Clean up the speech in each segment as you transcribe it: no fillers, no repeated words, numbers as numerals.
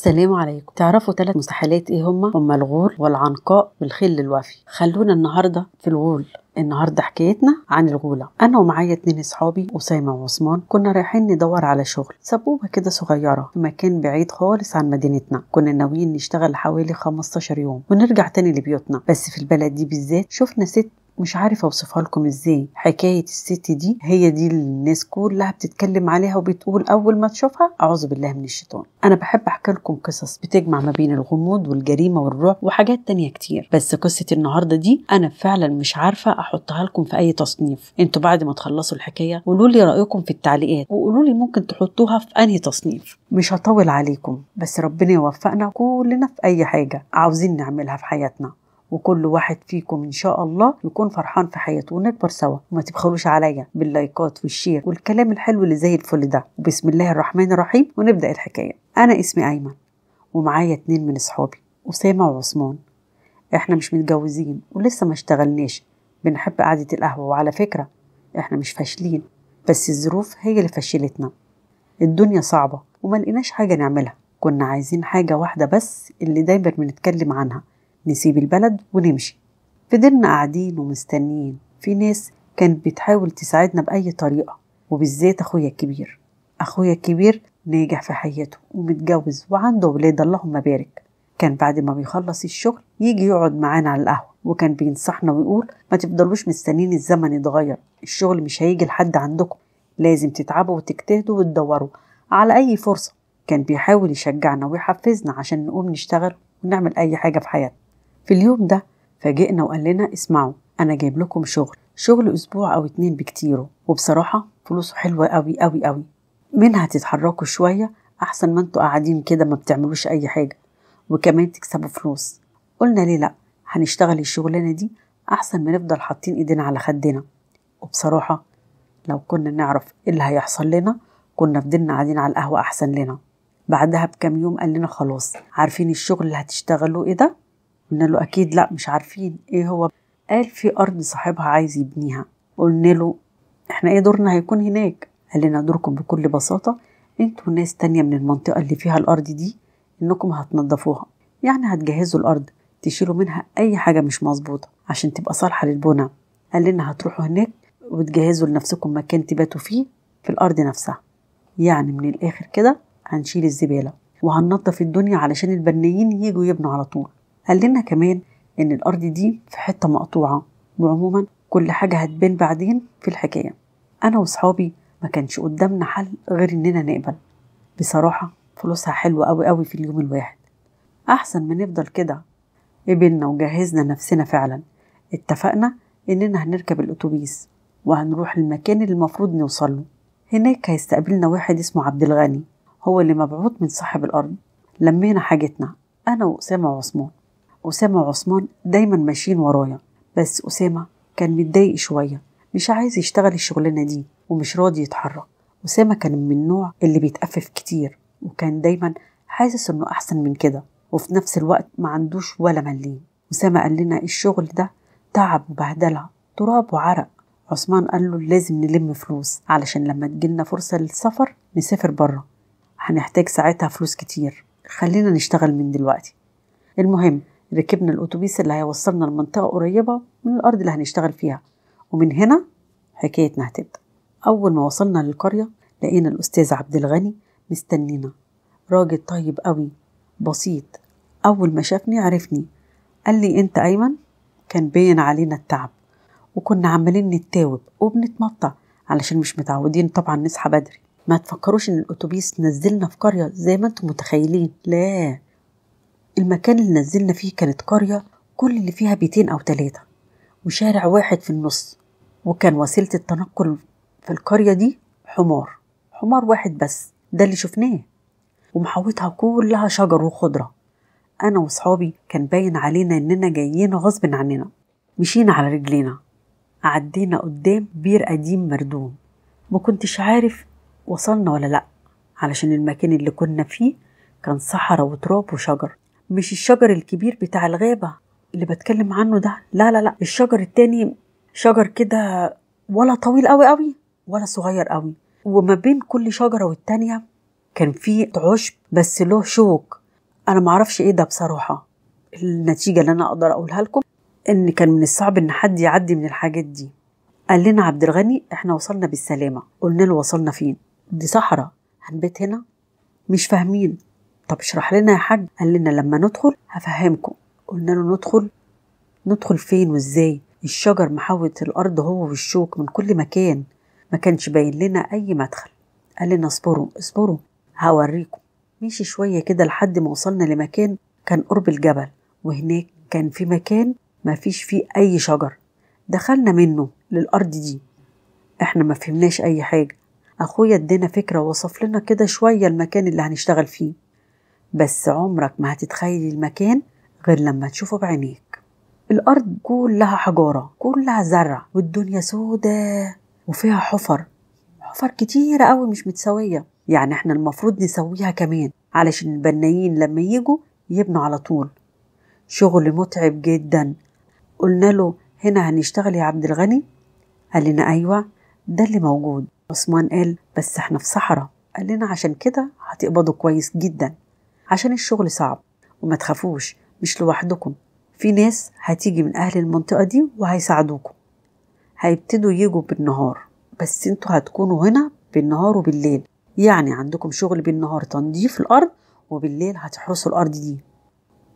السلام عليكم. تعرفوا 3 مستحيلات ايه هما؟ هما الغول والعنقاء والخل الوفي. خلونا النهارده في الغول. النهارده حكايتنا عن الغولة. انا ومعايا 2 اصحابي اسامة وعثمان كنا رايحين ندور على شغل سبوبه كده صغيرة في مكان بعيد خالص عن مدينتنا. كنا ناويين نشتغل حوالي 15 يوم ونرجع تاني لبيوتنا، بس في البلد دي بالذات شفنا ست مش عارفه اوصفها لكم ازاي. حكاية الست دي هي دي اللي الناس كلها بتتكلم عليها وبتقول اول ما تشوفها اعوذ بالله من الشيطان. انا بحب احكي لكم قصص بتجمع ما بين الغموض والجريمه والرعب وحاجات تانية كتير، بس قصة النهارده دي انا فعلا مش عارفه احطها لكم في اي تصنيف. انتوا بعد ما تخلصوا الحكاية قولوا لي رايكم في التعليقات وقولوا لي ممكن تحطوها في انهي تصنيف. مش هطول عليكم، بس ربنا يوفقنا كلنا في اي حاجة عاوزين نعملها في حياتنا، وكل واحد فيكم إن شاء الله يكون فرحان في حياته ونكبر سوا. وما تبخلوش عليا باللايكات وال share والكلام الحلو اللي زي الفل ده. وبسم الله الرحمن الرحيم ونبدأ الحكاية. أنا اسمي أيمن ومعايا 2 من أصحابي أسامة وعثمان. إحنا مش متجوزين ولسه ما اشتغلناش، بنحب قعدة القهوة، وعلى فكرة إحنا مش فاشلين، بس الظروف هي اللي فشلتنا. الدنيا صعبة وما لقيناش حاجة نعملها. كنا عايزين حاجة واحدة بس اللي دايما بنتكلم عنها، نسيب البلد ونمشي. فضلنا قاعدين ومستنيين. في ناس كانت بتحاول تساعدنا بأي طريقة، وبالذات أخويا الكبير. أخويا الكبير ناجح في حياته ومتجوز وعنده أولاد اللهم بارك. كان بعد ما بيخلص الشغل يجي يقعد معانا على القهوة، وكان بينصحنا ويقول ما تفضلوش مستنين الزمن يتغير، الشغل مش هيجي لحد عندكم، لازم تتعبوا وتجتهدوا وتدوروا على أي فرصة. كان بيحاول يشجعنا ويحفزنا عشان نقوم نشتغل ونعمل أي حاجة في حياتنا. في اليوم ده فاجئنا وقال لنا اسمعوا، أنا جايب لكم شغل أسبوع أو 2 بكتيره، وبصراحة فلوسه حلوة أوي أوي أوي، منها تتحركوا شوية أحسن ما انتوا قاعدين كده ما بتعملوش أي حاجة، وكمان تكسبوا فلوس. قلنا ليه لأ، هنشتغل الشغلانة دي أحسن ما نفضل حاطين إيدينا على خدنا. وبصراحة لو كنا نعرف إيه اللي هيحصل لنا كنا فضلنا قاعدين على القهوة أحسن لنا. بعدها بكام يوم قال لنا خلاص عارفين الشغل اللي هتشتغلوه إيه ده؟ قلنا له أكيد لأ مش عارفين إيه هو. قال في أرض صاحبها عايز يبنيها. قلنا له إحنا إيه دورنا هيكون هناك؟ قال لنا دوركم بكل بساطة انتوا ناس تانية من المنطقة اللي فيها الأرض دي إنكم هتنظفوها، يعني هتجهزوا الأرض تشيلوا منها أي حاجة مش مظبوطة عشان تبقى صالحة للبنى. قال لنا هتروحوا هناك وتجهزوا لنفسكم مكان تباتوا فيه في الأرض نفسها، يعني من الآخر كده هنشيل الزبالة وهننظف الدنيا علشان البنيين يجوا يبنوا على طول. قال لنا كمان إن الأرض دي في حتة مقطوعة، وعموما كل حاجة هتبان بعدين في الحكاية. أنا وصحابي ما كانش قدامنا حل غير إننا نقبل. بصراحة فلوسها حلوة أوي أوي في اليوم الواحد، أحسن ما نفضل كده. قبلنا وجهزنا نفسنا فعلا. اتفقنا إننا هنركب الأتوبيس وهنروح المكان اللي المفروض نوصله. هناك هيستقبلنا واحد اسمه عبد الغني، هو اللي مبعوث من صاحب الأرض. لمينا حاجتنا أنا وأسامة وعثمان. أسامة وعثمان دايما ماشيين ورايا، بس أسامة كان متضايق شوية، مش عايز يشتغل الشغلانة دي ومش راضي يتحرك. أسامة كان من النوع اللي بيتأفف كتير، وكان دايما حاسس إنه أحسن من كده، وفي نفس الوقت ما عندوش ولا مليم. أسامة قال لنا الشغل ده تعب وبهدلة، تراب وعرق. عثمان قال له لازم نلم فلوس علشان لما تجيلنا فرصة للسفر نسافر بره، هنحتاج ساعتها فلوس كتير، خلينا نشتغل من دلوقتي. المهم ركبنا الأتوبيس اللي هيوصلنا لمنطقة قريبة من الأرض اللي هنشتغل فيها، ومن هنا حكايتنا هتبدأ. أول ما وصلنا للقرية لقينا الأستاذ عبد الغني مستنينا. راجل طيب قوي بسيط. أول ما شافني عرفني، قال لي أنت أيمن؟ كان باين علينا التعب، وكنا عمالين نتاوب وبنتمطع علشان مش متعودين طبعا نصحى بدري. ما تفكروش إن الأتوبيس نزلنا في قرية زي ما انتم متخيلين، لا، المكان اللي نزلنا فيه كانت قرية كل اللي فيها 2 أو 3 وشارع واحد في النص، وكان وسيلة التنقل في القرية دي حمار واحد بس، ده اللي شفناه، ومحوطها كلها شجر وخضرة. أنا وصحابي كان باين علينا إننا جايين غصب عننا. مشينا على رجلينا، عدينا قدام بير قديم مردوم، ما كنتش عارف وصلنا ولا لأ، علشان المكان اللي كنا فيه كان صحراء وتراب وشجر، مش الشجر الكبير بتاع الغابة اللي بتكلم عنه ده، لا لا لا، الشجر التاني شجر كده ولا طويل قوي قوي ولا صغير قوي، وما بين كل شجرة والتانية كان فيه عشب بس له شوك، أنا معرفش إيه ده بصراحة. النتيجة اللي أنا أقدر أقولها لكم إن كان من الصعب إن حد يعدي من الحاجات دي. قال لنا عبد الغني إحنا وصلنا بالسلامة. قلنا له وصلنا فين؟ دي صحراء، هنبات هنا؟ مش فاهمين. طب اشرح لنا يا حاج. قال لنا لما ندخل هفهمكم. قلنا له ندخل فين وازاي؟ الشجر محوط الأرض هو والشوك من كل مكان، ما كانش باين لنا أي مدخل. قال لنا اصبروا اصبروا هوريكم. مشي شوية كده لحد ما وصلنا لمكان كان قرب الجبل، وهناك كان في مكان ما فيش فيه أي شجر، دخلنا منه للأرض دي. احنا ما فهمناش أي حاجة. أخويا ادينا فكرة ووصف لنا كده شوية المكان اللي هنشتغل فيه، بس عمرك ما هتتخيل المكان غير لما تشوفه بعينيك. الأرض كلها حجارة، كلها زرع، والدنيا سودة وفيها حفر كتيرة قوي مش متساوية. يعني احنا المفروض نسويها كمان علشان البنايين لما يجوا يبنوا على طول. شغل متعب جدا. قلنا له هنا هنشتغل يا عبد الغني؟ قال لنا أيوة ده اللي موجود. عثمان قال بس احنا في صحراء. قال لنا عشان كده هتقبضوا كويس جدا، عشان الشغل صعب، وما تخافوش مش لوحدكم، في ناس هتيجي من أهل المنطقة دي وهيساعدوكم. هيبتدوا يجوا بالنهار، بس انتوا هتكونوا هنا بالنهار وبالليل، يعني عندكم شغل بالنهار تنظيف الأرض، وبالليل هتحرسوا الأرض دي.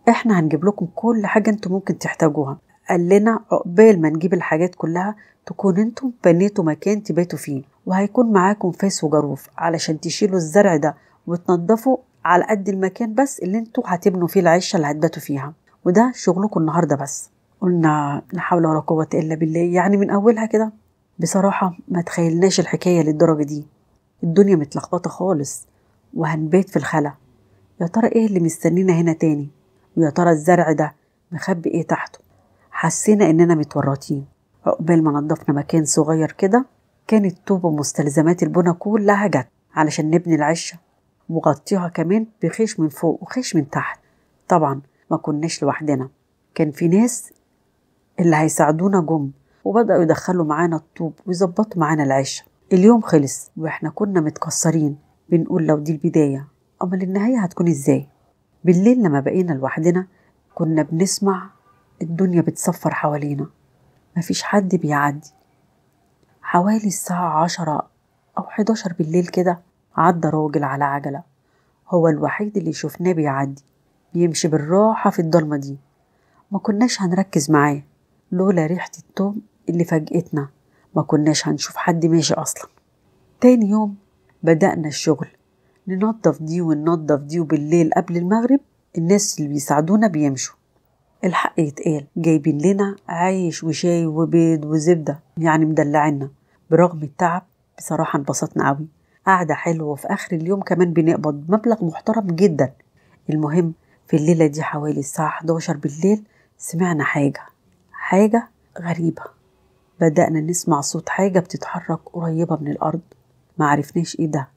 احنا هنجيب لكم كل حاجة انتوا ممكن تحتاجوها. قال لنا عقبال ما نجيب الحاجات كلها تكون انتوا بنيتوا مكان تباتوا فيه، وهيكون معاكم فاس وجاروف علشان تشيلوا الزرع ده وتنضفوا على قد المكان بس اللي انتوا هتبنوا فيه العشه اللي هتباتوا فيها، وده شغلكم النهارده بس. قلنا لا حول ولا قوة الا بالله، يعني من اولها كده بصراحة ما تخيلناش الحكاية للدرجة دي. الدنيا متلخبطه خالص وهنبات في الخلا. يا ترى ايه اللي مستنينا هنا تاني؟ ويا ترى الزرع ده مخبي ايه تحته؟ حسينا اننا متورطين. عقبال ما نضفنا مكان صغير كده كانت طوب ومستلزمات البنى كلها جت علشان نبني العشه، وغطيها كمان بخيش من فوق وخيش من تحت. طبعا ما كناش لوحدنا، كان في ناس اللي هيساعدونا جم وبدأوا يدخلوا معانا الطوب ويظبطوا معانا العشه. اليوم خلص واحنا كنا متكسرين، بنقول لو دي البداية أمال النهاية هتكون ازاي؟ بالليل لما بقينا لوحدنا كنا بنسمع الدنيا بتصفر حوالينا، مفيش حد بيعدي. حوالي الساعة 10 أو 11 بالليل كده عدى راجل على عجلة، هو الوحيد اللي شفناه بيعدي، بيمشي بالراحة في الضلمة دي. ما كناش هنركز معاه لولا ريحة التوم اللي فاجئتنا، ما كناش هنشوف حد ماشي أصلا. تاني يوم بدأنا الشغل، ننظف دي وننظف دي، وبالليل قبل المغرب الناس اللي بيساعدونا بيمشوا. الحق يتقال جايبين لنا عيش وشاي وبيض وزبدة، يعني مدلعنا. برغم التعب بصراحة انبسطنا قوي، قعدة حلوة، وفي آخر اليوم كمان بنقبض مبلغ محترم جدا. المهم في الليلة دي حوالي الساعة 11 بالليل سمعنا حاجة غريبة. بدأنا نسمع صوت حاجة بتتحرك قريبة من الأرض، ما عرفناش إيه ده،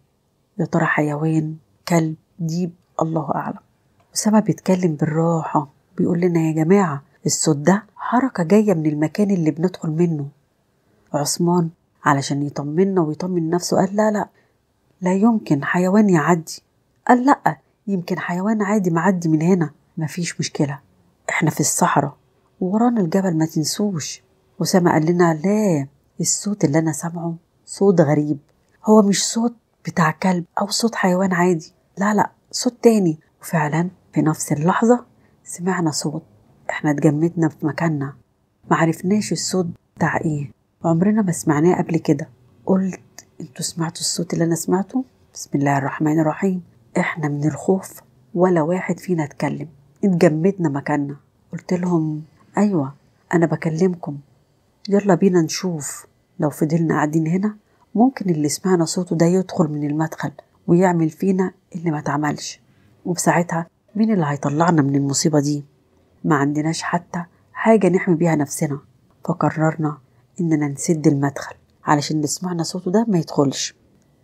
يا ترى حيوان، كلب، ديب، الله أعلم. أسامة بيتكلم بالراحة بيقول لنا يا جماعة الصوت ده حركة جاية من المكان اللي بندخل منه. عثمان علشان يطمنا ويطمن نفسه قال لا لا لا يمكن حيوان يعدي. قال لا يمكن حيوان عادي معدي من هنا، مفيش مشكلة، احنا في الصحراء وورانا الجبل ما تنسوش. أسامة قال لنا لا، الصوت اللي أنا سامعه صوت غريب، هو مش صوت بتاع كلب أو صوت حيوان عادي، لا لا صوت تاني. وفعلا في نفس اللحظة سمعنا صوت، احنا اتجمدنا في مكاننا، معرفناش الصوت بتاع ايه، عمرنا ما سمعناه قبل كده. قلت انتوا سمعتوا الصوت اللي انا سمعته؟ بسم الله الرحمن الرحيم. احنا من الخوف ولا واحد فينا اتكلم، اتجمدنا مكاننا. قلت لهم ايوه انا بكلمكم، يلا بينا نشوف، لو فضلنا قاعدين هنا ممكن اللي سمعنا صوته ده يدخل من المدخل ويعمل فينا اللي ما اتعملش، وبساعتها مين اللي هيطلعنا من المصيبة دي؟ ما عندناش حتى حاجة نحمي بيها نفسنا. فقررنا إننا نسد المدخل علشان اللي سمعنا صوته ده ما يدخلش.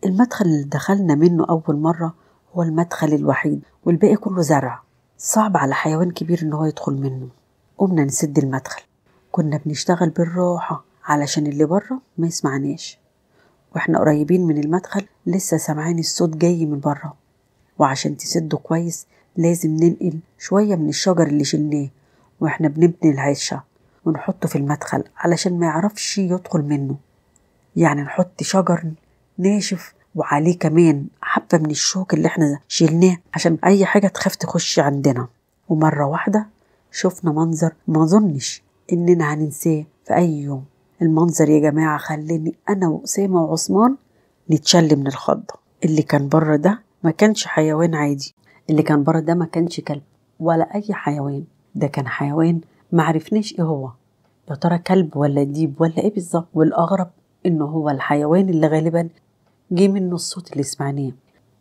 المدخل اللي دخلنا منه أول مرة هو المدخل الوحيد، والباقي كله زرع، صعب على حيوان كبير إن هو يدخل منه. قمنا نسد المدخل، كنا بنشتغل بالراحة علشان اللي بره ما يسمعناش، واحنا قريبين من المدخل لسه سامعين الصوت جاي من بره. وعشان تسده كويس لازم ننقل شوية من الشجر اللي شلناه وإحنا بنبني العشة ونحطه في المدخل علشان ما يعرفش يدخل منه. يعني نحط شجر ناشف وعليه كمان حبة من الشوك اللي احنا شلناه عشان أي حاجة تخاف تخش عندنا. ومرة واحدة شفنا منظر ما ظنش إننا هننساه في أي يوم. المنظر يا جماعة خلاني أنا وأسامة وعثمان نتشل من الخضة. اللي كان بره ده ما كانش حيوان عادي، اللي كان بره ده ما كانش كلب ولا أي حيوان، ده كان حيوان ما عرفناش إيه هو، يا ترى كلب ولا ديب ولا إيه بالظبط. والأغرب إنه هو الحيوان اللي غالبا جه منه الصوت اللي سمعناه.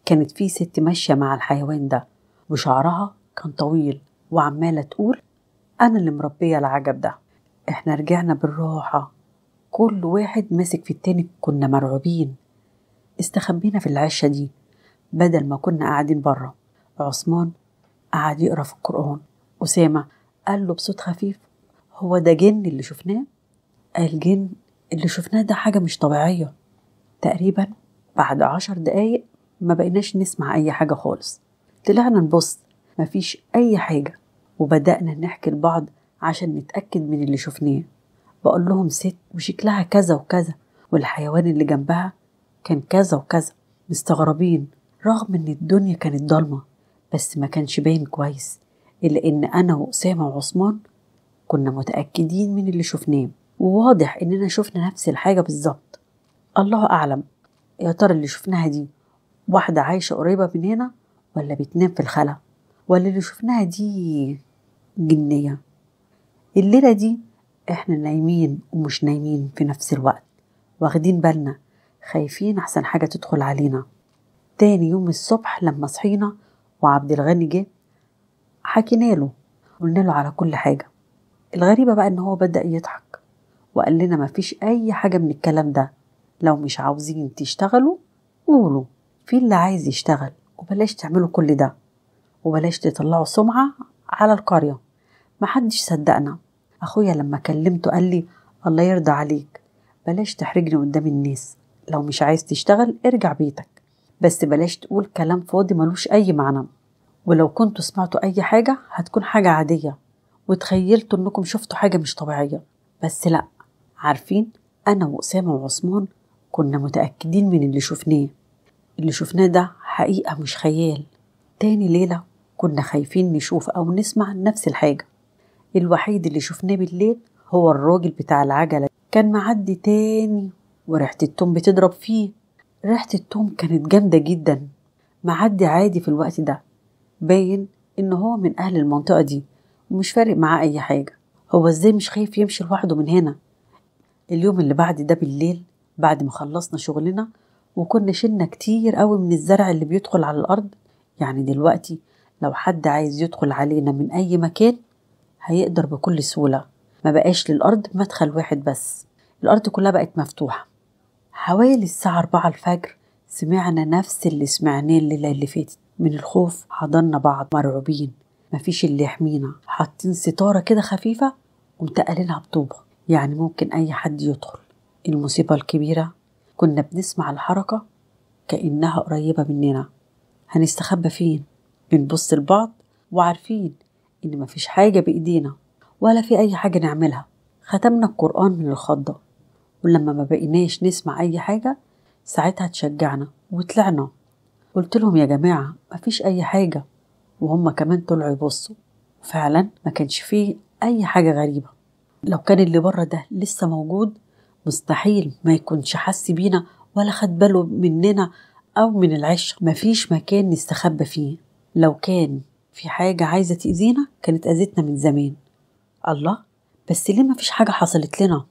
كانت في ست ماشية مع الحيوان ده وشعرها كان طويل وعمالة تقول أنا اللي مربية العجب ده. إحنا رجعنا بالراحة، كل واحد ماسك في التاني، كنا مرعوبين. استخبينا في العشة دي بدل ما كنا قاعدين برا. عثمان قعد يقرأ في القرآن، أسامة قال له بصوت خفيف هو ده جن اللي شفناه؟ الجن اللي شفناه ده حاجة مش طبيعية. تقريبا بعد 10 دقايق ما بقيناش نسمع أي حاجة خالص. طلعنا نبص مفيش أي حاجة، وبدأنا نحكي لبعض عشان نتأكد من اللي شفناه. بقول لهم ست وشكلها كذا وكذا، والحيوان اللي جنبها كان كذا وكذا. مستغربين رغم ان الدنيا كانت ضلمة، بس ما كانش باين كويس، إلا ان أنا وأسامة وعثمان كنا متأكدين من اللي شفناه، وواضح إننا شفنا نفس الحاجة بالظبط. الله أعلم يا ترى اللي شفناها دي واحدة عايشة قريبة من هنا ولا بتنام في الخلا، ولا اللي شفناها دي جنية. الليلة دي احنا نايمين ومش نايمين في نفس الوقت، واخدين بالنا، خايفين أحسن حاجة تدخل علينا. تاني يوم الصبح لما صحينا وعبد الغني جه حكينا له، قلنا له على كل حاجة. الغريبة بقى ان هو بدأ يضحك وقال لنا مفيش اي حاجة من الكلام ده، لو مش عاوزين تشتغلوا قولوا، في اللي عايز يشتغل، وبلاش تعملوا كل ده، وبلاش تطلعوا سمعة على القرية. محدش صدقنا. اخويا لما كلمته قال لي الله يرضى عليك بلاش تحرجني قدام الناس، لو مش عايز تشتغل ارجع بيتك، بس بلاش تقول كلام فاضي ملوش اي معنى، ولو كنتوا سمعتوا اي حاجة هتكون حاجة عادية وتخيلتوا انكم شفتوا حاجة مش طبيعية. بس لا، عارفين انا وأسامة وعثمان كنا متأكدين من اللي شفناه، اللي شفناه ده حقيقة مش خيال. تاني ليلة كنا خايفين نشوف او نسمع نفس الحاجة. الوحيد اللي شفناه بالليل هو الراجل بتاع العجلة، كان معدي تاني وريحة التوم بتضرب فيه، ريحة التوم كانت جامدة جدا. معدي عادي في الوقت ده، باين ان هو من اهل المنطقة دي ومش فارق معاه اي حاجة. هو ازاي مش خايف يمشي لوحده من هنا؟ اليوم اللي بعد ده بالليل بعد ما خلصنا شغلنا وكنا شلنا كتير قوي من الزرع اللي بيدخل على الارض، يعني دلوقتي لو حد عايز يدخل علينا من اي مكان هيقدر بكل سهولة، ما بقاش للارض مدخل واحد بس، الارض كلها بقت مفتوحة. حوالي الساعة 4 الفجر سمعنا نفس اللي سمعناه الليلة اللي فاتت. من الخوف حضننا بعض مرعوبين، مفيش اللي يحمينا، حاطين ستارة كده خفيفة ومتقلينها بطوبة، يعني ممكن أي حد يدخل. المصيبة الكبيرة كنا بنسمع الحركة كأنها قريبة مننا، هنستخبى فين؟ بنبص لبعض وعارفين إن مفيش حاجة بإيدينا ولا في أي حاجة نعملها. ختمنا القرآن من الخضة، ولما ما بقيناش نسمع أي حاجة ساعتها تشجعنا وطلعنا. قلت لهم يا جماعة مفيش أي حاجة، وهم كمان طلعوا يبصوا، وفعلا ما كانش فيه أي حاجة غريبة. لو كان اللي بره ده لسه موجود مستحيل ما يكونش حس بينا ولا خد باله مننا أو من العش. مفيش مكان نستخبى فيه، لو كان في حاجة عايزة تأذينا كانت أذتنا من زمان. الله، بس ليه مفيش حاجة حصلت لنا؟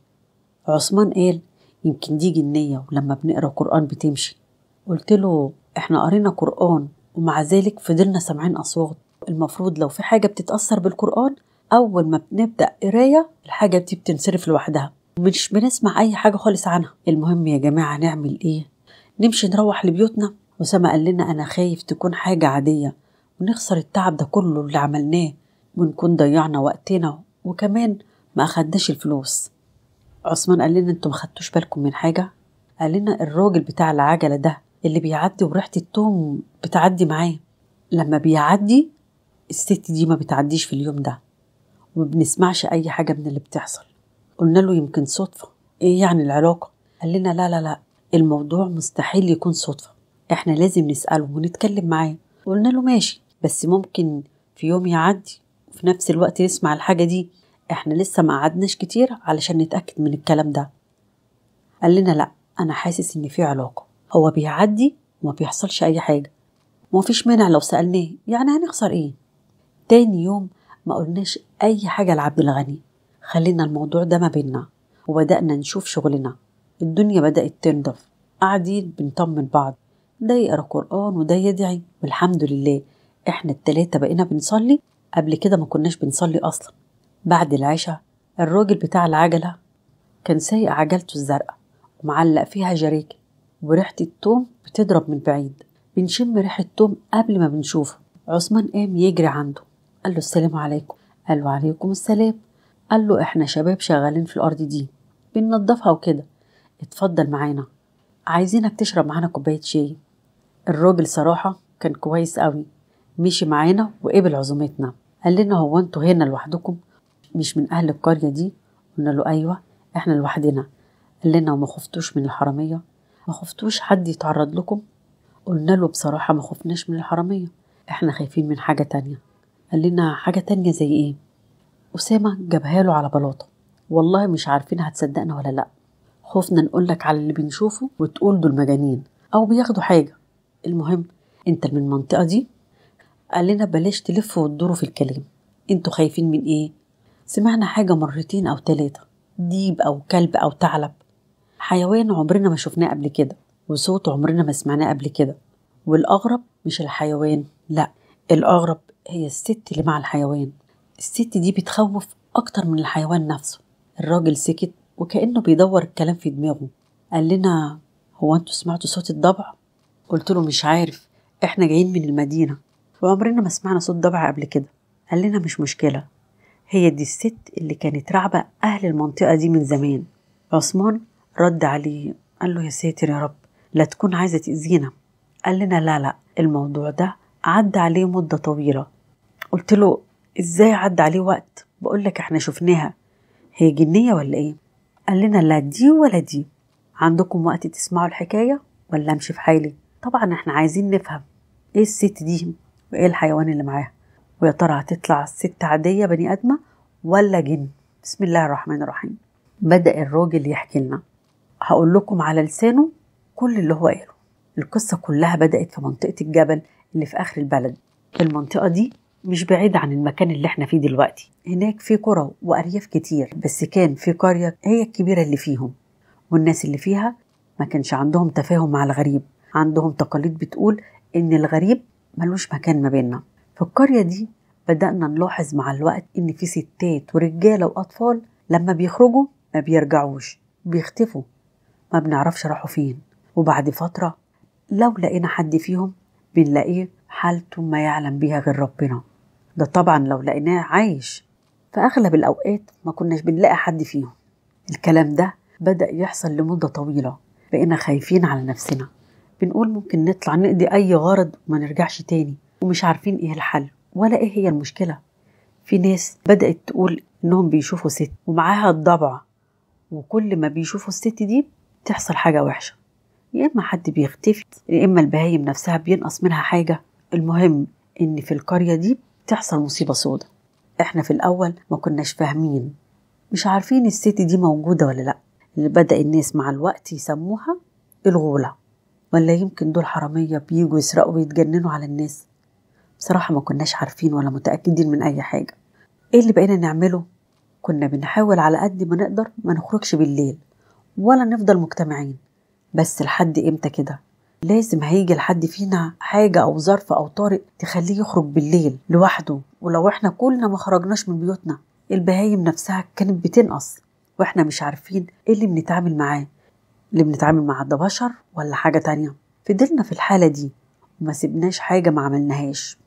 عثمان قال يمكن دي جنية ولما بنقرأ قرآن بتمشي. قلت له احنا قرينا قرآن ومع ذلك فضلنا سامعين أصوات، المفروض لو في حاجة بتتأثر بالقرآن أول ما بنبدأ قراية الحاجة دي بتنصرف لوحدها، مش بنسمع أي حاجة خالص عنها. المهم يا جماعة نعمل إيه؟ نمشي نروح لبيوتنا؟ أسامة قال لنا أنا خايف تكون حاجة عادية ونخسر التعب ده كله اللي عملناه ونكون ضيعنا وقتنا وكمان ما أخدناش الفلوس. عثمان قال لنا انتوا ما خدتوش بالكم من حاجة؟ قال لنا الراجل بتاع العجلة ده اللي بيعدي وريحة التوم بتعدي معاه، لما بيعدي الست دي ما بتعديش في اليوم ده وما بنسمعش أي حاجة من اللي بتحصل. قلنا له يمكن صدفة، إيه يعني العلاقة؟ قال لنا لا لا لا، الموضوع مستحيل يكون صدفة، إحنا لازم نسأله ونتكلم معاه. قلنا له ماشي، بس ممكن في يوم يعدي وفي نفس الوقت نسمع الحاجة دي، إحنا لسه ما قعدناش كتير علشان نتأكد من الكلام ده. قال لنا لا، أنا حاسس إن في علاقة، هو بيعدي وما بيحصلش أي حاجة، ومفيش مانع لو سألناه، يعني هنخسر إيه؟ تاني يوم ما قلناش أي حاجة لعبد الغني، خلينا الموضوع ده ما بينا وبدأنا نشوف شغلنا. الدنيا بدأت تنضف، قاعدين بنطمن بعض، ده يقرأ قرآن وده يدعي، والحمد لله إحنا التلاتة بقينا بنصلي، قبل كده ما كناش بنصلي أصلا. بعد العشاء الراجل بتاع العجلة كان سايق عجلته الزرقاء ومعلق فيها جريكة، وريحة التوم بتضرب من بعيد، بنشم ريحة توم قبل ما بنشوفه. عثمان قام يجري عنده، قال له السلام عليكم. قال له عليكم السلام. قال له احنا شباب شغالين في الأرض دي بننضفها وكده، اتفضل معانا، عايزينك تشرب معانا كوباية شاي. الراجل صراحة كان كويس قوي، مشي معانا وقبل عزومتنا. قال لنا هو انتوا هنا لوحدكم مش من أهل القرية دي؟ قلنا له أيوة احنا لوحدنا. قال لنا وما خفتوش من الحرامية؟ ما خفتوش حد يتعرض لكم؟ قلنا له بصراحة ما خفناش من الحرامية، احنا خايفين من حاجة تانية. قال لنا حاجة تانية زي ايه؟ أسامة جابها له على بلاطة، والله مش عارفين هتصدقنا ولا لأ، خوفنا نقولك على اللي بنشوفه وتقول دول مجانين أو بياخدوا حاجة. المهم انت من المنطقة دي؟ قال لنا بلاش تلفوا وتدوروا في الكلام، انتوا خايفين من ايه؟ سمعنا حاجة مرتين أو 3، ديب أو كلب أو ثعلب، حيوان عمرنا ما شفناه قبل كده، وصوت عمرنا ما سمعناه قبل كده. والأغرب مش الحيوان، لا، الأغرب هي الست اللي مع الحيوان. الست دي بتخوف أكتر من الحيوان نفسه. الراجل سكت وكأنه بيدور الكلام في دماغه. قال لنا هو أنتوا سمعتوا صوت الضبع؟ قلت له مش عارف، إحنا جايين من المدينة وعمرنا ما سمعنا صوت ضبع قبل كده. قال لنا مش مشكلة، هي دي الست اللي كانت راعبة أهل المنطقة دي من زمان. عثمان رد عليه قال له يا ساتر يا رب، لا تكون عايزة تأذينا. قال لنا لا لا، الموضوع ده عدى عليه مدة طويلة. قلت له ازاي عدى عليه وقت؟ بقولك احنا شفناها، هي جنية ولا ايه؟ قال لنا لا دي ولا دي، عندكم وقت تسمعوا الحكاية ولا امشي في حالي؟ طبعا احنا عايزين نفهم ايه الست دي وايه الحيوان اللي معاها، ويا ترى هتطلع الست عادية بني آدمة ولا جن؟ بسم الله الرحمن الرحيم. بدأ الراجل يحكي لنا، هقول لكم على لسانه كل اللي هو قاله. القصة كلها بدأت في منطقة الجبل اللي في آخر البلد. المنطقة دي مش بعيدة عن المكان اللي احنا فيه دلوقتي، هناك في قرى وأرياف كتير، بس كان في قرية هي الكبيرة اللي فيهم، والناس اللي فيها ما كانش عندهم تفاهم مع الغريب، عندهم تقاليد بتقول إن الغريب ملوش مكان ما بيننا. في القرية دي بدأنا نلاحظ مع الوقت إن في ستات ورجالة وأطفال لما بيخرجوا ما بيرجعوش، بيختفوا، ما بنعرفش راحوا فين. وبعد فترة لو لقينا حد فيهم بنلاقيه حالته ما يعلم بيها غير ربنا، ده طبعا لو لقيناه عايش. فأغلب الأوقات ما كناش بنلاقي حد فيهم. الكلام ده بدأ يحصل لمدة طويلة، بقينا خايفين على نفسنا، بنقول ممكن نطلع نقضي أي غرض وما نرجعش تاني، ومش عارفين إيه الحل ولا إيه هي المشكلة. في ناس بدأت تقول إنهم بيشوفوا ست ومعاها الضبع، وكل ما بيشوفوا الست دي تحصل حاجة وحشة، يا إما حد بيختفي، يا إما البهايم نفسها بينقص منها حاجة. المهم إن في القرية دي تحصل مصيبة سودة. إحنا في الأول ما كناش فاهمين، مش عارفين الست دي موجودة ولا لأ، اللي بدأ الناس مع الوقت يسموها الغولة، ولا يمكن دول حرامية بيجوا يسرقوا ويتجننوا على الناس. بصراحة ما كناش عارفين ولا متأكدين من أي حاجة. إيه اللي بقينا نعمله؟ كنا بنحاول على قد ما نقدر ما نخرجش بالليل ولا نفضل مجتمعين، بس لحد إمتى كده؟ لازم هيجي لحد فينا حاجة أو ظرف أو طارئ تخليه يخرج بالليل لوحده، ولو إحنا كلنا ما خرجناش من بيوتنا البهايم نفسها كانت بتنقص، وإحنا مش عارفين إيه اللي بنتعامل معاه، اللي بنتعامل مع ده بشر ولا حاجة تانية. فضلنا في الحالة دي وما سيبناش حاجة ما عملناهاش،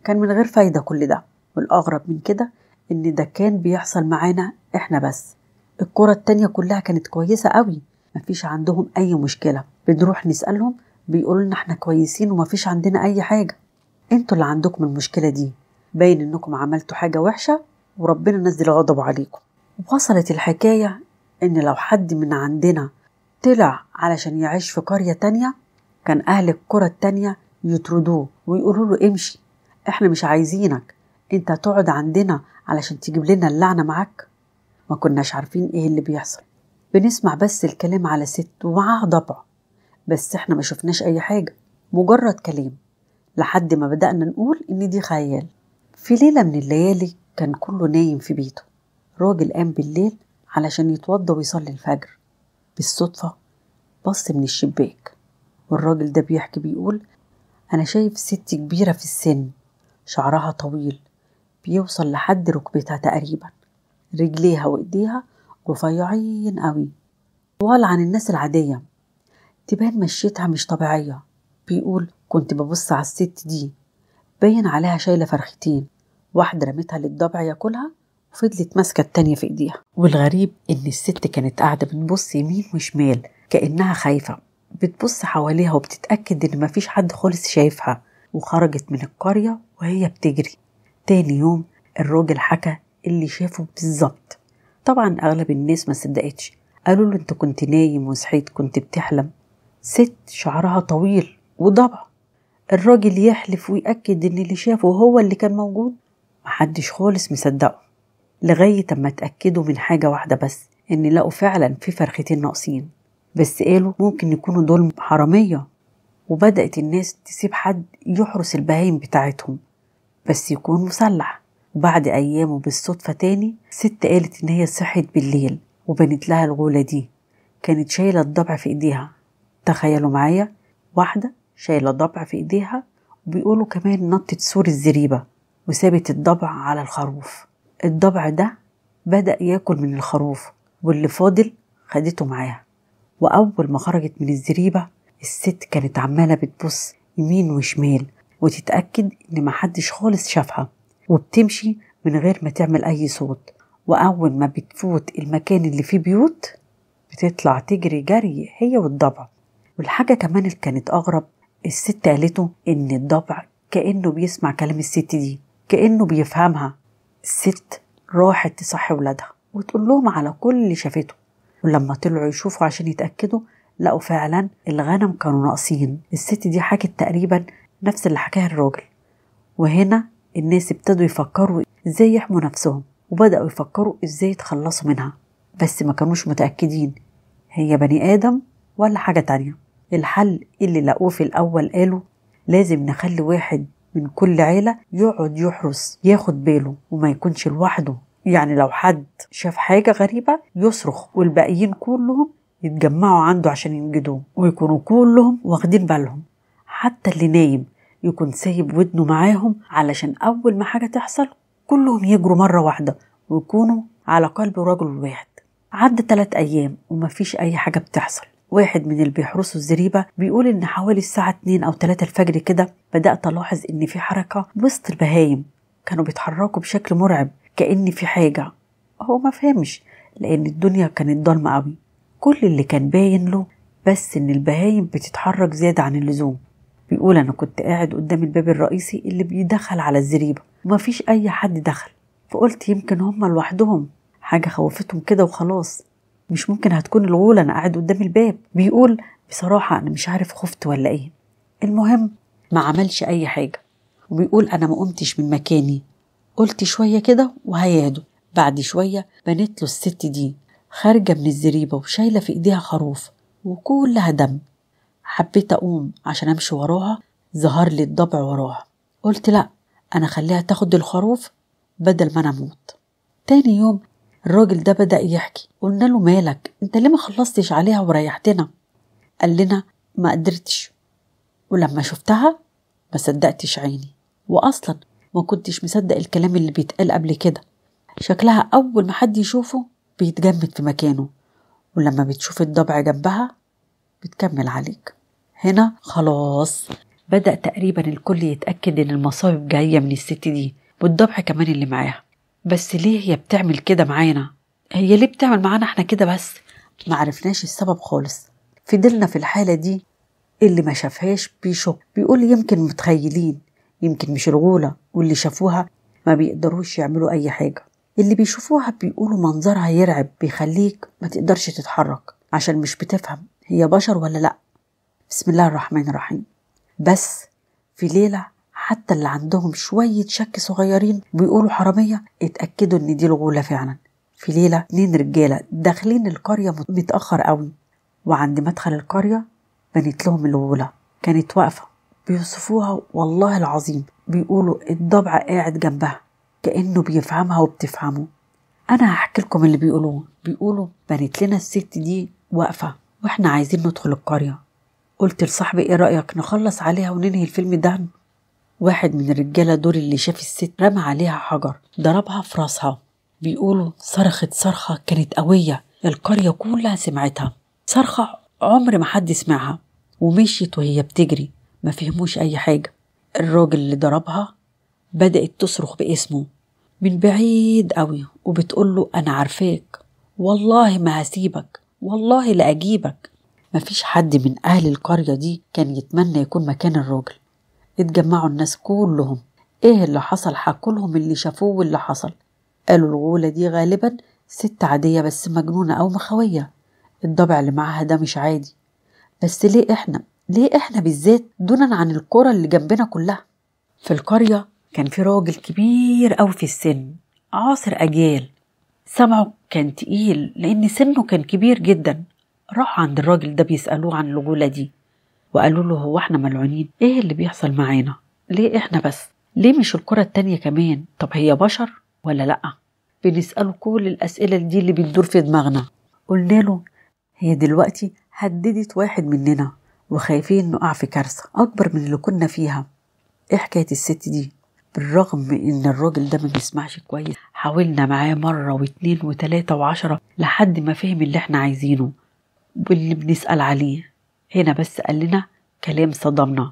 كان من غير فايدة كل ده. والأغرب من كده إن ده كان بيحصل معانا إحنا بس، الكرة التانية كلها كانت كويسة قوي، مفيش عندهم أي مشكلة، بنروح نسألهم بيقولوا لنا إحنا كويسين ومفيش عندنا أي حاجة، انتوا اللي عندكم المشكلة دي. باين إنكم عملتوا حاجة وحشة وربنا نزل غضبه عليكم. وصلت الحكاية إن لو حد من عندنا طلع علشان يعيش في قرية تانية كان أهل القرى التانية يطردوه ويقولوا له امشي، احنا مش عايزينك، انت تقعد عندنا علشان تجيب لنا اللعنة معاك. ما كناش عارفين ايه اللي بيحصل، بنسمع بس الكلام على ست ومعاها ضبع، بس احنا ما شفناش اي حاجة، مجرد كلام، لحد ما بدأنا نقول ان دي خيال. في ليلة من الليالي كان كله نايم في بيته، راجل قام بالليل علشان يتوضى ويصلي الفجر. بالصدفة بص من الشباك، والراجل ده بيحكي بيقول أنا شايف ست كبيرة في السن، شعرها طويل بيوصل لحد ركبتها تقريبا، رجليها وإيديها رفيعين قوي، طوال عن الناس العادية، تبان مشيتها مش طبيعية. بيقول كنت ببص على الست دي، باين عليها شايلة فرختين، واحدة رمتها للضبع ياكلها وفضلت ماسكة التانية في ايديها. والغريب ان الست كانت قاعدة بتبص يمين وشمال كأنها خايفة، بتبص حواليها وبتتأكد ان مفيش حد خالص شايفها، وخرجت من القرية وهي بتجري. تاني يوم الراجل حكى اللي شافه بالظبط. طبعا اغلب الناس ما صدقتش، قالوا له انت كنت نايم وصحيت كنت بتحلم، ست شعرها طويل وضبع. الراجل يحلف ويأكد ان اللي شافه هو اللي كان موجود، محدش خالص مصدقه، لغاية اما اتأكدوا من حاجة واحدة بس، ان لقوا فعلا في فرختين ناقصين، بس قالوا ممكن يكونوا دول حرامية. وبدأت الناس تسيب حد يحرس البهايم بتاعتهم بس يكون مسلح. وبعد أيام وبالصدفة تاني ست قالت إن هي صحت بالليل وبنت لها الغولة دي، كانت شايلة الضبع في إيديها. تخيلوا معايا، واحدة شايلة ضبع في إيديها، وبيقولوا كمان نطت سور الزريبة وسابت الضبع على الخروف. الضبع ده بدأ ياكل من الخروف، واللي فاضل خدته معاها. وأول ما خرجت من الزريبة الست كانت عمالة بتبص يمين وشمال وتتأكد إن محدش خالص شافها، وبتمشي من غير ما تعمل أي صوت. وأول ما بتفوت المكان اللي فيه بيوت بتطلع تجري جري هي والضبع. والحاجة كمان اللي كانت أغرب، الست قالته إن الضبع كأنه بيسمع كلام الست دي، كأنه بيفهمها. الست راحت تصحي ولادها وتقول لهم على كل اللي شافته، ولما طلعوا يشوفوا عشان يتأكدوا لقوا فعلا الغنم كانوا ناقصين. الست دي حكت تقريبا نفس اللي حكاها الراجل. وهنا الناس ابتدوا يفكروا ازاي يحموا نفسهم، وبدأوا يفكروا ازاي يتخلصوا منها، بس ما كانوش متأكدين هي بني آدم ولا حاجة تانية. الحل اللي لقوه في الأول قالوا لازم نخلي واحد من كل عيلة يقعد يحرس، ياخد باله وما يكونش لوحده، يعني لو حد شاف حاجة غريبة يصرخ والباقيين كلهم يتجمعوا عنده عشان ينجدوه، ويكونوا كلهم واخدين بالهم، حتى اللي نايم يكون سايب ودنه معاهم، علشان أول ما حاجة تحصل كلهم يجروا مرة واحدة ويكونوا على قلب رجل واحد. عدى 3 أيام ومفيش أي حاجة بتحصل. واحد من اللي بيحرسوا الزريبة بيقول إن حوالي الساعة 2 أو 3 الفجر كده بدأت ألاحظ إن في حركة وسط البهايم، كانوا بيتحركوا بشكل مرعب كأن في حاجة. هو ما فهمش لأن الدنيا كانت ضلمة قوي، كل اللي كان باين له بس إن البهايم بتتحرك زيادة عن اللزوم. بيقول أنا كنت قاعد قدام الباب الرئيسي اللي بيدخل على الزريبة ومفيش أي حد دخل، فقلت يمكن هما لوحدهم، حاجة خوفتهم كده وخلاص، مش ممكن هتكون الغولة، أنا قاعد قدام الباب. بيقول بصراحة أنا مش عارف خفت ولا إيه. المهم ما عملش أي حاجة، وبيقول أنا ما قمتش من مكاني، قلت شوية كده وهيادوا. بعد شوية بنت له الست دي خارجة من الزريبة وشايلة في إيديها خروف وكلها دم. حبيت أقوم عشان أمشي وراها، ظهر لي الضبع وراها، قلت لأ أنا خليها تاخد الخروف بدل ما أنا أموت. تاني يوم الراجل ده بدأ يحكي، قلنا له مالك انت ليه ما خلصتش عليها وريحتنا؟ قال لنا ما قدرتش، ولما شفتها ما صدقتش عيني، وأصلا ما كنتش مصدق الكلام اللي بيتقال قبل كده. شكلها أول ما حد يشوفه بيتجمد في مكانه، ولما بتشوف الضبع جنبها بتكمل عليك. هنا خلاص بدأ تقريبا الكل يتأكد إن المصايب جاية من الست دي والضبع كمان اللي معاها. بس ليه هي بتعمل كده معانا؟ هي ليه بتعمل معانا احنا كده بس؟ ما عرفناش السبب خالص. فضلنا في الحالة دي، اللي ما شافهاش بيشك، بيقول يمكن متخيلين، يمكن مش الغولة، واللي شافوها ما بيقدروش يعملوا أي حاجة. اللي بيشوفوها بيقولوا منظرها يرعب، بيخليك ما تقدرش تتحرك عشان مش بتفهم هي بشر ولا لأ. بسم الله الرحمن الرحيم. بس في ليلة حتى اللي عندهم شوية شك صغيرين بيقولوا حرامية اتأكدوا ان دي الغولة فعلا. في ليلة 2 رجالة داخلين القرية متأخر قوي، وعند مدخل القرية بنت لهم الغولة. كانت واقفة، بيوصفوها والله العظيم بيقولوا الضبع قاعد جنبها كأنه بيفهمها وبتفهمه. أنا هحكي لكم اللي بيقولوه. بيقولوا بنت لنا الست دي واقفة وإحنا عايزين ندخل القرية. قلت لصاحبي إيه رأيك نخلص عليها وننهي الفيلم ده؟ واحد من الرجالة دول اللي شاف الست رمى عليها حجر، ضربها في راسها. بيقولوا صرخت صرخة كانت قوية، القرية كلها سمعتها، صرخة عمر ما حد سمعها، ومشيت وهي بتجري ما فهموش أي حاجة. الراجل اللي ضربها بدأت تصرخ باسمه من بعيد قوي وبتقوله أنا عارفاك، والله ما هسيبك، والله لأجيبك. مفيش حد من أهل القرية دي كان يتمنى يكون مكان الراجل. اتجمعوا الناس كلهم، ايه اللي حصل؟ حكولهم اللي شافوه واللي حصل. قالوا الغولة دي غالبا ست عادية بس مجنونة أو مخوية، الضبع اللي معاها ده مش عادي. بس ليه احنا؟ ليه احنا بالذات دونا عن القرى اللي جنبنا كلها؟ في القرية كان في راجل كبير أوي في السن، عاصر أجيال، سمعه كان تقيل لأن سنه كان كبير جدا. راح عند الراجل ده بيسألوه عن الغولة دي، وقالوا له هو احنا ملعونين؟ ايه اللي بيحصل معانا؟ ليه احنا بس؟ ليه مش القرى التانية كمان؟ طب هي بشر ولا لأ؟ بنسأله كل الأسئلة دي اللي بتدور في دماغنا. قلنا له هي دلوقتي هددت واحد مننا وخايفين نقع في كارثة أكبر من اللي كنا فيها. ايه حكاية الست دي؟ بالرغم من ان الراجل ده ما بيسمعش كويس، حاولنا معاه مرة 2 و3 و10 لحد ما فهم اللي احنا عايزينه واللي بنسأل عليه. هنا بس قال لنا كلام صدمنا،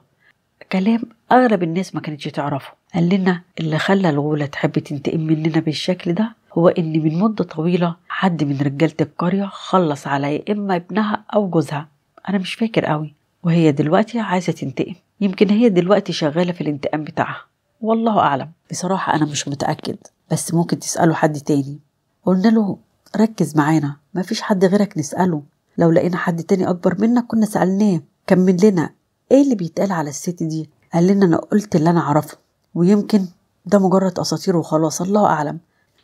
كلام أغلب الناس ما كانتش تعرفه. قال لنا اللي خلى الغولة تحب تنتقم مننا بالشكل ده هو إن من مدة طويلة حد من رجالة القرية خلص على يا إما ابنها أو جوزها، أنا مش فاكر قوي، وهي دلوقتي عايزة تنتقم. يمكن هي دلوقتي شغالة في الانتقام بتاعها، والله أعلم. بصراحة أنا مش متأكد، بس ممكن تسأله حد تاني. قلنا له ركز معانا، مفيش حد غيرك نسأله، لو لقينا حد تاني أكبر منك كنا سألناه. كمل لنا ايه اللي بيتقال على الست دي؟ قال لنا انا قلت اللي انا اعرفه، ويمكن ده مجرد اساطير وخلاص، الله اعلم،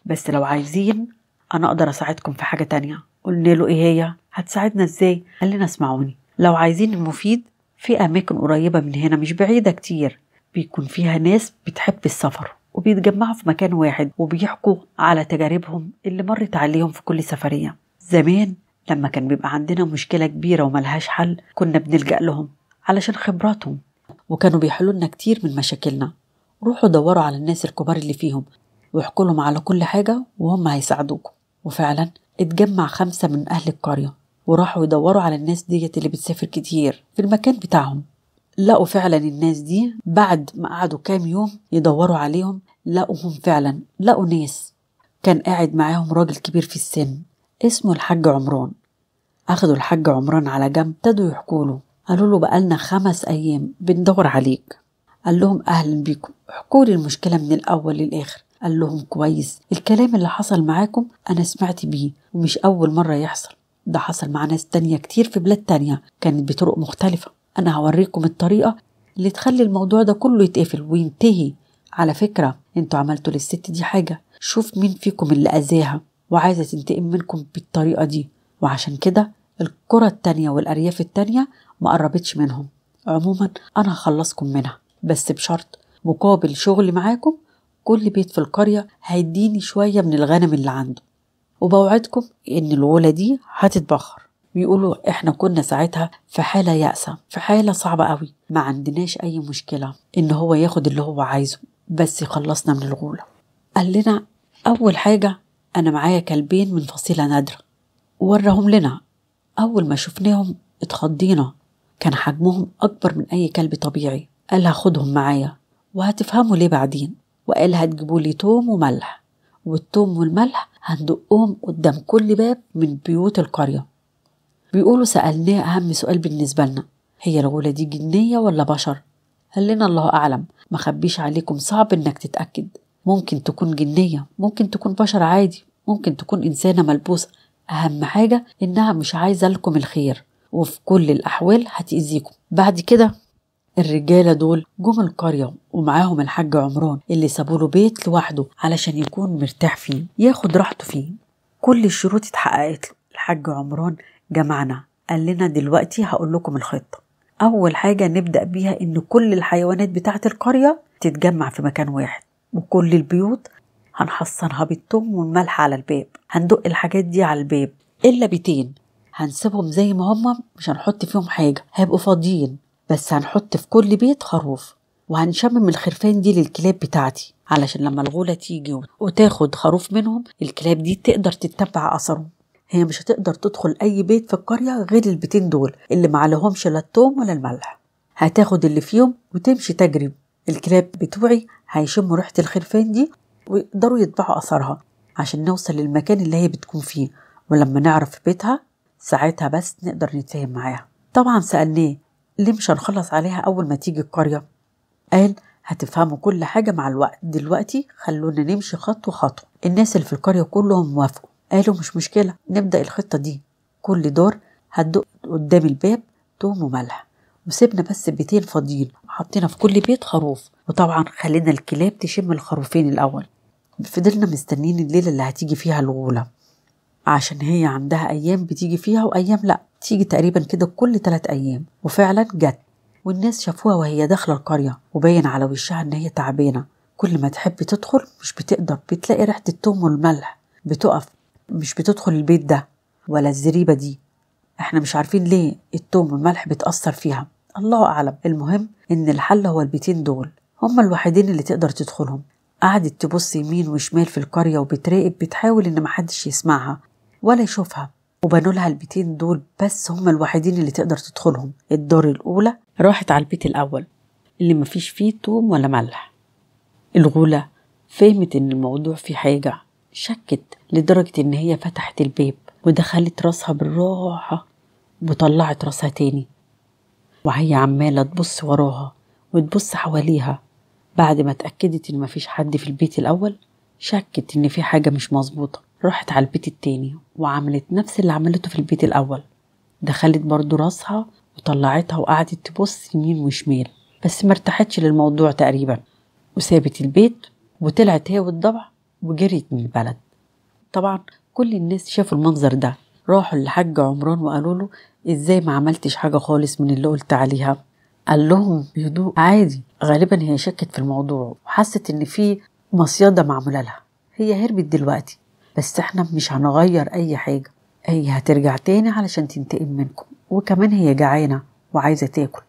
بس لو عايزين انا اقدر اساعدكم في حاجه تانية. قلنا له ايه هي؟ هتساعدنا ازاي؟ قال لنا اسمعوني، لو عايزين المفيد في اماكن قريبه من هنا مش بعيده كتير، بيكون فيها ناس بتحب السفر وبيتجمعوا في مكان واحد وبيحكوا على تجاربهم اللي مرت عليهم في كل سفريه. زمان لما كان بيبقى عندنا مشكلة كبيرة وملهاش حل كنا بنلجأ لهم علشان خبراتهم، وكانوا بيحلوا لنا كتير من مشاكلنا. روحوا دوروا على الناس الكبار اللي فيهم واحكوا لهم على كل حاجة وهم هيساعدوكم. وفعلا اتجمع 5 من أهل القرية وراحوا يدوروا على الناس ديت اللي بتسافر كتير في المكان بتاعهم. لقوا فعلا الناس دي بعد ما قعدوا كام يوم يدوروا عليهم، لقوهم فعلا، لقوا ناس كان قاعد معاهم راجل كبير في السن اسمه الحاج عمران. أخدوا الحاج عمران على جنب، ابتدوا يحكوا له، قالوا له بقالنا 5 أيام بندور عليك. قال لهم أهلا بيكم، احكوا لي المشكلة من الأول للآخر. قال لهم كويس، الكلام اللي حصل معاكم أنا سمعت بيه ومش أول مرة يحصل، ده حصل مع ناس تانية كتير في بلاد تانية كانت بطرق مختلفة. أنا هوريكم الطريقة اللي تخلي الموضوع ده كله يتقفل وينتهي. على فكرة انتوا عملتوا للست دي حاجة، شوف مين فيكم اللي أذاها وعايزة تنتقم منكم بالطريقة دي، وعشان كده القرى التانية والأرياف التانية ما قربتش منهم. عموما أنا هخلصكم منها، بس بشرط، مقابل شغلي معاكم كل بيت في القرية هيديني شوية من الغنم اللي عنده، وبوعدكم إن الغولة دي هتتبخر. بيقولوا إحنا كنا ساعتها في حالة يأسة، في حالة صعبة قوي، ما عندناش أي مشكلة إن هو ياخد اللي هو عايزه بس يخلصنا من الغولة. قال لنا أول حاجة أنا معايا كلبين من فصيلة نادرة، وراهم لنا. أول ما شفناهم اتخضينا، كان حجمهم أكبر من أي كلب طبيعي. قال هاخدهم معايا وهتفهموا ليه بعدين، وقال هتجيبوا لي توم وملح، والتوم والملح هندقهم قدام كل باب من بيوت القرية. بيقولوا سألناه أهم سؤال بالنسبة لنا، هي الغولة دي جنية ولا بشر؟ قال لنا الله أعلم، ما خبيش عليكم صعب إنك تتأكد، ممكن تكون جنية، ممكن تكون بشر عادي، ممكن تكون إنسانة ملبوسة. أهم حاجة إنها مش عايزة لكم الخير، وفي كل الأحوال هتأذيكم. بعد كده الرجالة دول جم القرية ومعاهم الحاج عمران اللي سابوله بيت لوحده علشان يكون مرتاح فيه، ياخد راحته فيه. كل الشروط اتحققت له. الحاج عمران جمعنا، قال لنا دلوقتي هقول لكم الخطة. أول حاجة نبدأ بيها إن كل الحيوانات بتاعة القرية تتجمع في مكان واحد، وكل البيوت هنحصنها بالثوم والملح على الباب، هندق الحاجات دي على الباب، إلا بيتين هنسيبهم زي ما هما، مش هنحط فيهم حاجة، هيبقوا فاضيين، بس هنحط في كل بيت خروف، وهنشمم الخرفان دي للكلاب بتاعتي علشان لما الغولة تيجي وتاخد خروف منهم الكلاب دي تقدر تتبع أثرهم. هي مش هتقدر تدخل أي بيت في القرية غير البيتين دول اللي ما عليهمش لا التوم ولا الملح، هتاخد اللي فيهم وتمشي تجري. الكلاب بتوعي هيشموا ريحة الخرفان دي ويقدروا يتبعوا أثرها عشان نوصل للمكان اللي هي بتكون فيه، ولما نعرف بيتها ساعتها بس نقدر نتفاهم معاها. طبعا سألناه ليه مش هنخلص عليها أول ما تيجي القرية؟ قال هتفهموا كل حاجة مع الوقت، دلوقتي خلونا نمشي خطوة خطوة. الناس اللي في القرية كلهم وافقوا، قالوا مش مشكلة نبدأ الخطة دي. كل دور هتدق قدام الباب توم وملح، وسيبنا بس بيتين فاضيين، وحطينا في كل بيت خروف، وطبعا خلينا الكلاب تشم الخروفين الأول. فضلنا مستنين الليلة اللي هتيجي فيها الغولة، عشان هي عندها أيام بتيجي فيها وأيام لأ، تيجي تقريبا كده كل 3 أيام. وفعلا جت، والناس شافوها وهي داخلة القرية، وباين على وشها إن هي تعبانة. كل ما تحب تدخل مش بتقدر، بتلاقي ريحة التوم والملح، بتقف مش بتدخل البيت ده ولا الزريبة دي. احنا مش عارفين ليه التوم والملح بتأثر فيها، الله أعلم. المهم إن الحل هو البيتين دول، هما الوحيدين اللي تقدر تدخلهم. قعدت تبص يمين وشمال في القرية وبتراقب، بتحاول إن محدش يسمعها ولا يشوفها، وبنوا لها البيتين دول بس هما الوحيدين اللي تقدر تدخلهم. الدار الأولى راحت على البيت الأول اللي مفيش فيه توم ولا ملح. الغولة فهمت إن الموضوع فيه حاجة، شكت لدرجة إن هي فتحت الباب ودخلت راسها بالراحة وطلعت راسها تاني، وهي عمالة تبص وراها وتبص حواليها. بعد ما اتأكدت إن مفيش حد في البيت الأول، شكت إن في حاجة مش مظبوطة. راحت على البيت التاني وعملت نفس اللي عملته في البيت الأول، دخلت برضو راسها وطلعتها وقعدت تبص يمين وشمال، بس ما ارتاحتش للموضوع تقريبا، وسابت البيت وطلعت هي والضبع وجريت من البلد. طبعا كل الناس شافوا المنظر ده، راحوا للحاج عمران وقالوا له ازاي ما عملتش حاجة خالص من اللي قلت عليها؟ قال لهم بهدوء عادي، غالبا هي شكت في الموضوع وحست ان في مصيدة معمولة لها، هي هربت دلوقتي بس احنا مش هنغير اي حاجة، هي هترجع تاني علشان تنتقم منكم، وكمان هي جعانة وعايزة تاكل،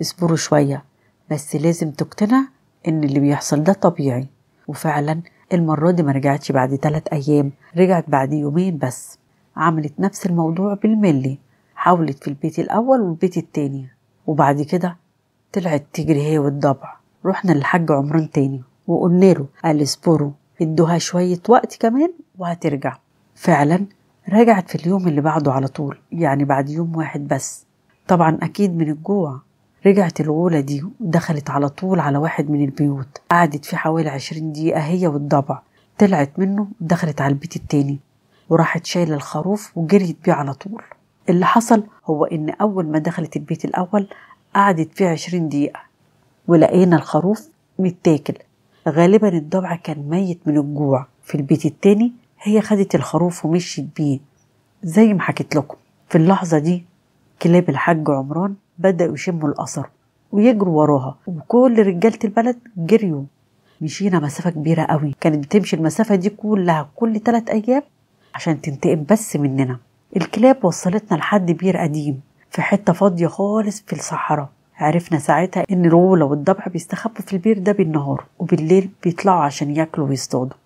اصبروا شوية بس لازم تقتنع ان اللي بيحصل ده طبيعي. وفعلا المرة دي ما رجعتش بعد 3 أيام، رجعت بعد يومين بس. عملت نفس الموضوع بالملي، حاولت في البيت الأول والبيت التاني، وبعد كده طلعت تجري هي والضبع. رحنا للحاج عمران تاني وقلنا له، قال اصبروا ادوها شوية وقت كمان وهترجع. فعلا رجعت في اليوم اللي بعده على طول، يعني بعد يوم واحد بس، طبعا أكيد من الجوع. رجعت الغولة دي ودخلت على طول على واحد من البيوت، قعدت في حوالي 20 دقيقة هي والضبع، طلعت منه ودخلت على البيت التاني وراحت شايلة الخروف وجريت بيه على طول. اللي حصل هو إن أول ما دخلت البيت الأول قعدت فيه 20 دقيقة ولقينا الخروف متاكل، غالبا الضبع كان ميت من الجوع. في البيت التاني هي خدت الخروف ومشيت بيه زي ما حكيت لكم. في اللحظة دي كلاب الحاج عمران بدأوا يشموا الأثر ويجروا وراها، وكل رجالة البلد جريوا. مشينا مسافة كبيرة قوي، كانت بتمشي المسافة دي كلها كل 3 أيام عشان تنتقم بس مننا. الكلاب وصلتنا لحد بير قديم في حتة فاضية خالص في الصحراء. عرفنا ساعتها إن الغولة والضبع بيستخبوا في البير ده بالنهار، وبالليل بيطلعوا عشان ياكلوا ويصطادوا.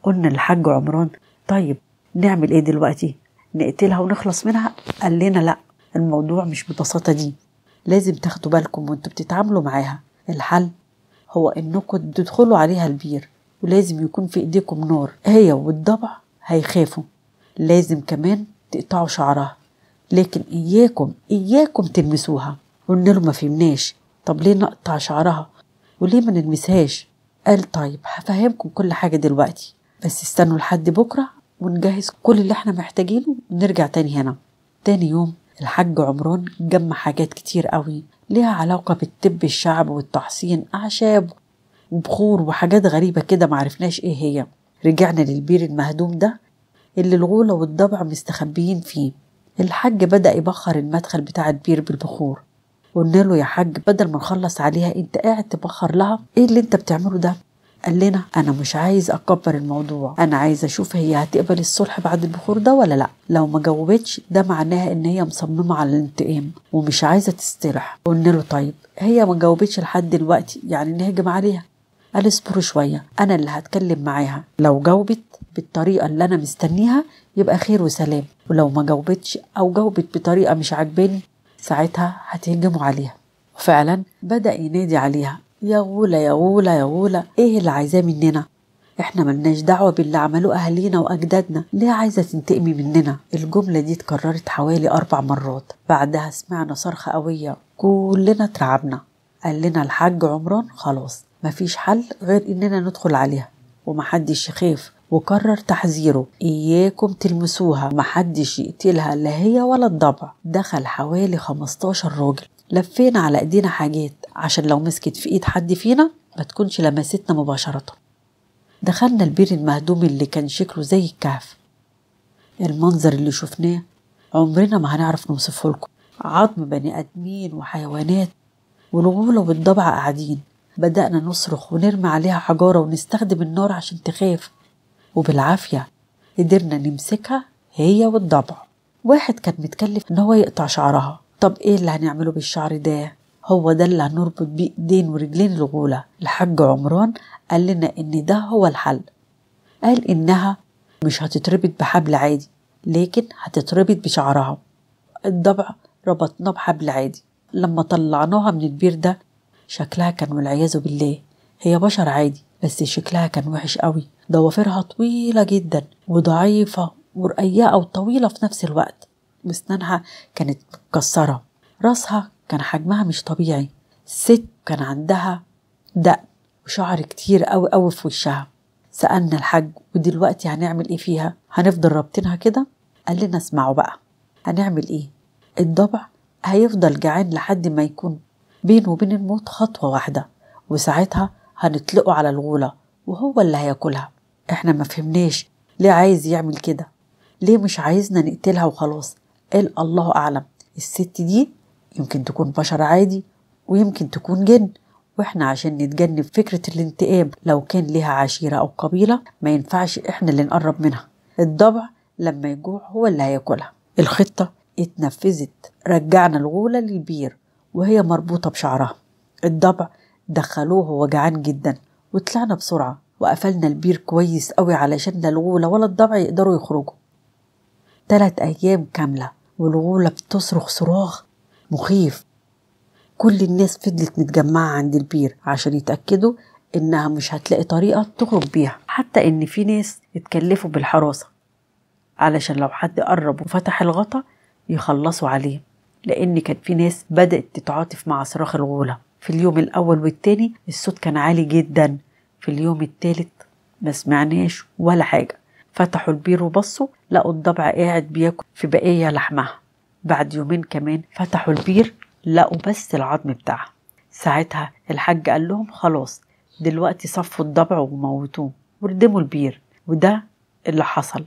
قلنا للحاج عمران طيب نعمل إيه دلوقتي؟ نقتلها ونخلص منها؟ قال لنا لأ، الموضوع مش بالبساطة دي، لازم تاخدوا بالكم وانتوا بتتعاملوا معاها. الحل هو انكم تدخلوا عليها البير، ولازم يكون في ايديكم نار، هي والضبع هيخافوا. لازم كمان تقطعوا شعرها، لكن اياكم اياكم تلمسوها. قلنا له ما فهمناش، طب ليه نقطع شعرها وليه ما نلمسهاش؟ قال طيب هفهمكم كل حاجة دلوقتي، بس استنوا لحد بكرة ونجهز كل اللي احنا محتاجينه ونرجع تاني هنا. تاني يوم الحاج عمران جمع حاجات كتير قوي ليها علاقة بالطب الشعب والتحصين، أعشاب وبخور وحاجات غريبة كده معرفناش ايه هي. رجعنا للبير المهدوم ده اللي الغولة والضبع مستخبيين فيه. الحاج بدأ يبخر المدخل بتاع البير بالبخور. قلنا له يا حاج بدل ما نخلص عليها انت قاعد تبخر لها، ايه اللي انت بتعمله ده؟ قال لنا انا مش عايز اكبر الموضوع، انا عايز اشوف هي هتقبل الصلح بعد البخور ده ولا لا. لو ما جاوبتش ده معناها ان هي مصممة على الانتقام ومش عايزة تصطلح. قلنا له طيب هي ما جاوبتش لحد دلوقتي يعني نهجم عليها؟ قال اصبروا شوية انا اللي هتكلم معاها، لو جاوبت بالطريقة اللي انا مستنيها يبقى خير وسلام، ولو ما جاوبتش او جاوبت بطريقة مش عاجباني ساعتها هتهجموا عليها. وفعلا بدأ ينادي عليها، يا غولة يا غولة يا غولة، ايه اللي عايزاه مننا؟ احنا ملناش دعوة باللي عملوه اهالينا واجدادنا، ليه عايزة تنتقمي مننا؟ الجملة دي اتكررت حوالي 4 مرات. بعدها سمعنا صرخة قوية، كلنا اترعبنا. قال لنا الحاج عمران خلاص مفيش حل غير اننا ندخل عليها ومحدش يخاف، وكرر تحذيره اياكم تلمسوها، محدش يقتلها لا هي ولا الضبع. دخل حوالي 15 راجل، لفينا على ايدينا حاجات عشان لو مسكت في ايد حد فينا ما تكونش لمستنا مباشرة. دخلنا البير المهدوم اللي كان شكله زي الكهف. المنظر اللي شفناه عمرنا ما هنعرف نوصفه لكم، عظم بني ادمين وحيوانات والغولة والضبع قاعدين. بدأنا نصرخ ونرمي عليها حجارة ونستخدم النار عشان تخاف، وبالعافية قدرنا نمسكها هي والضبع. واحد كان متكلف ان هو يقطع شعرها. طب ايه اللي هنعمله بالشعر ده؟ هو ده اللي هنربط بيه ايدين ورجلين الغولة. الحاج عمران قال لنا ان ده هو الحل. قال انها مش هتتربط بحبل عادي، لكن هتتربط بشعرها. الضبع ربطناه بحبل عادي. لما طلعناها من البير ده شكلها كان والعياذ بالله هي بشر عادي، بس شكلها كان وحش قوي. ضوافرها طويلة جدا وضعيفة ورقيقة وطويلة في نفس الوقت، واسنانها كانت متكسرة، راسها كان حجمها مش طبيعي. الست كان عندها دقن وشعر كتير قوي قوي في وشها. سألنا الحاج ودلوقتي هنعمل ايه فيها؟ هنفضل رابطينها كده؟ قال لنا اسمعوا بقى هنعمل ايه. الضبع هيفضل جعان لحد ما يكون بينه وبين الموت خطوة واحدة، وساعتها هنطلقه على الغولة وهو اللي هياكلها. احنا ما فهمناش ليه عايز يعمل كده، ليه مش عايزنا نقتلها وخلاص؟ قال الله أعلم، الست دي يمكن تكون بشر عادي ويمكن تكون جن، واحنا عشان نتجنب فكرة الانتقام لو كان لها عشيرة أو قبيلة ما ينفعش احنا اللي نقرب منها. الضبع لما يجوع هو اللي هياكلها. الخطة اتنفذت، رجعنا الغولة للبير وهي مربوطة بشعرها. الضبع دخلوه وهو جعان جدا، وطلعنا بسرعة وقفلنا البير كويس قوي علشان لا الغولة ولا الضبع يقدروا يخرجوا. 3 أيام كاملة والغولة بتصرخ صراخ مخيف. كل الناس فضلت متجمعة عند البير عشان يتأكدوا إنها مش هتلاقي طريقة تخرج بيها، حتى إن في ناس اتكلفوا بالحراسة علشان لو حد قرب وفتح الغطا يخلصوا عليه، لأن كان في ناس بدأت تتعاطف مع صراخ الغولة. في اليوم الأول والتاني الصوت كان عالي جدا، في اليوم التالت ما سمعناش ولا حاجة. فتحوا البير وبصوا لقوا الضبع قاعد بياكل في بقية لحمها. بعد يومين كمان فتحوا البير لقوا بس العظم بتاعها. ساعتها الحاج قال لهم خلاص دلوقتي صفوا الضبع وموتوه وردموا البير، وده اللي حصل.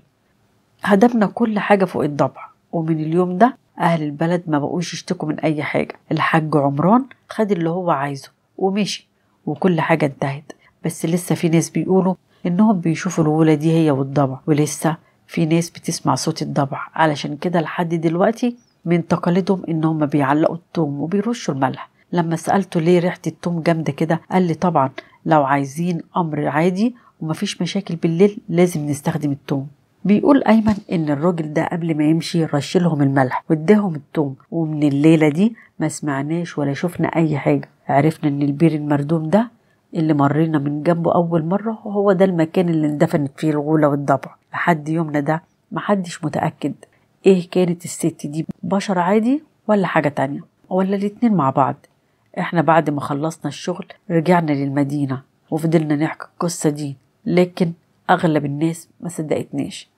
هدمنا كل حاجة فوق الضبع، ومن اليوم ده أهل البلد ما بقوش يشتكوا من أي حاجة. الحاج عمران خد اللي هو عايزه ومشي وكل حاجة انتهت. بس لسه في ناس بيقولوا إنهم بيشوفوا الغولة دي هي والضبع، ولسه في ناس بتسمع صوت الضبع. علشان كده لحد دلوقتي من تقاليدهم إنهم بيعلقوا التوم وبيرشوا الملح. لما سألته ليه ريحة التوم جامدة كده قال لي طبعا لو عايزين أمر عادي ومفيش مشاكل بالليل لازم نستخدم التوم. بيقول أيمن إن الراجل ده قبل ما يمشي رشلهم الملح واداهم التوم، ومن الليلة دي ما سمعناش ولا شفنا أي حاجة. عرفنا إن البير المردوم ده اللي مرينا من جنبه أول مرة هو ده المكان اللي اندفنت فيه الغولة والضبع. لحد يومنا ده محدش متأكد إيه كانت الست دي، بشر عادي ولا حاجة تانية ولا الاتنين مع بعض. إحنا بعد ما خلصنا الشغل رجعنا للمدينة. وفضلنا نحكي القصة دي، لكن أغلب الناس ما صدقتناش.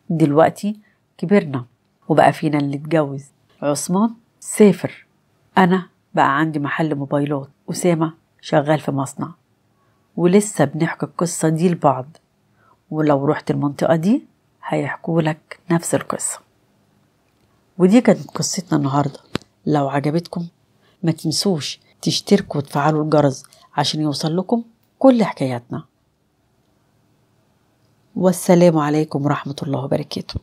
دلوقتي كبرنا وبقى فينا اللي اتجوز، عثمان سافر، أنا بقى عندي محل موبايلات، أسامة شغال في مصنع، ولسه بنحكي القصة دي لبعض. ولو رحت المنطقة دي هيحكوا لك نفس القصة. ودي كانت قصتنا النهاردة. لو عجبتكم ما تنسوش تشتركوا وتفعلوا الجرس عشان يوصل لكم كل حكاياتنا. والسلام عليكم ورحمة الله وبركاته.